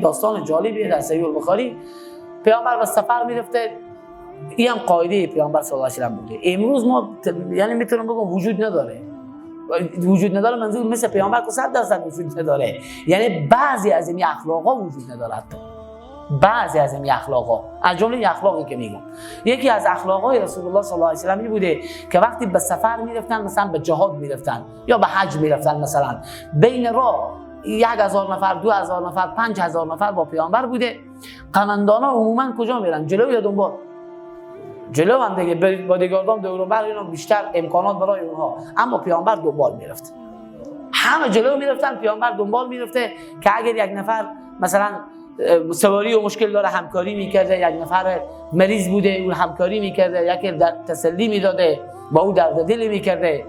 داستان جالبیه در صحیح البخاری. پیامبر به سفر میرفته، این هم قاعده پیامبر صلی الله علیه و بوده. امروز ما یعنی میتونم بگم وجود نداره، وجود نداره منظور مثل پیامبر که 100% وجود نداره، یعنی بعضی از این اخلاقا وجود نداره. حتی بعضی از این اخلاقا، از جمله اخلاقی که میگم، یکی از اخلاقای رسول الله صلی الله علیه و سلم بوده که وقتی به سفر میرفتن، مثلا به جهاد میرفتن یا به حج میرفتن، مثلا بین راه 1000 نفر، 2000 نفر، 5000 نفر با پیامبر بوده. قمندانا عموما کجا میرن؟ جلو یا دنبال؟ جلو هم دیگه، بادیگاردام دور و بر اینا بیشتر امکانات برای اونها، اما پیامبر دنبال میرفت. همه جلو میرفتن، پیامبر دنبال میرفته که اگر یک نفر مثلا سواری و مشکل داره همکاری میکرده، یک نفر مریض بوده اون همکاری میکرده، یکی در تسلی میداده، با او درد دل میکرده.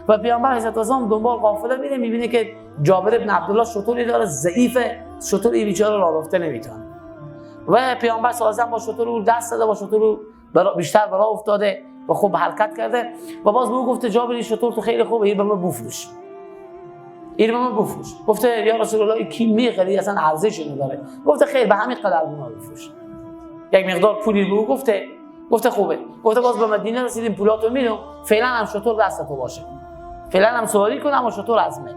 و پیامبر حضرت اسلام دنبال قافله میره، میبینه که جابر بن عبدالله شتری داره ضعیفه، شتر این بیچاره راه رفته نمیتونه. و پیامبر صلی الله علیه و با شتر او دست داده، با شتر او بیشتر برا افتاده و خوب حرکت کرده. و باز به او گفته جابر این شتر تو خیلی خوبه، این به من بفروش، این به من بفروش. گفته یا رسول الله کی میخری، اصلا ارزش نداره. گفته خیر، به همین قدر به من بفروش. یک مقدار پولی به او گفته، گفته خوبه. گفته باز به مدینه رسیدیم پولاتو میدم، فعلا هم شتر دست تو باشه، فعلا هم سواری کن اما شتر از من.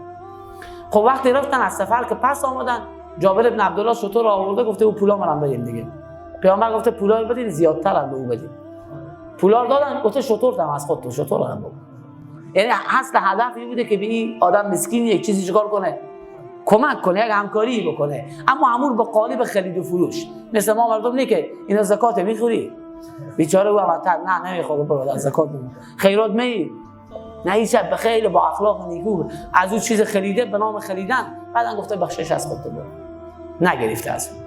خب وقتی رفتن از سفر که پس آمدن، جابر بن عبدالله شتر رو آورده، گفته او پولا منم بدین دیگه. پیامبر گفته پولا رو بدین، زیادتر هم به او بدین. پولا رو دادن، گفته شتر هم از خود تو، شتر هم بگو. یعنی اصل هدف این بوده که به این آدم مسکین یک چیزی چیکار کنه، کمک کنه، یک همکاری بکنه، اما امور به قالب خرید و فروش. مثل ما مردم نه که اینا زکات میخوری، بیچاره او هم نه نمیخوره، برو زکات نمیخوره، خیرات می نه، این شب خیلی با اخلاق نیکو از اون چیز خریده به نام خریدن، بعدن گفته بخشش از خود تو برو، نگرفته از اون.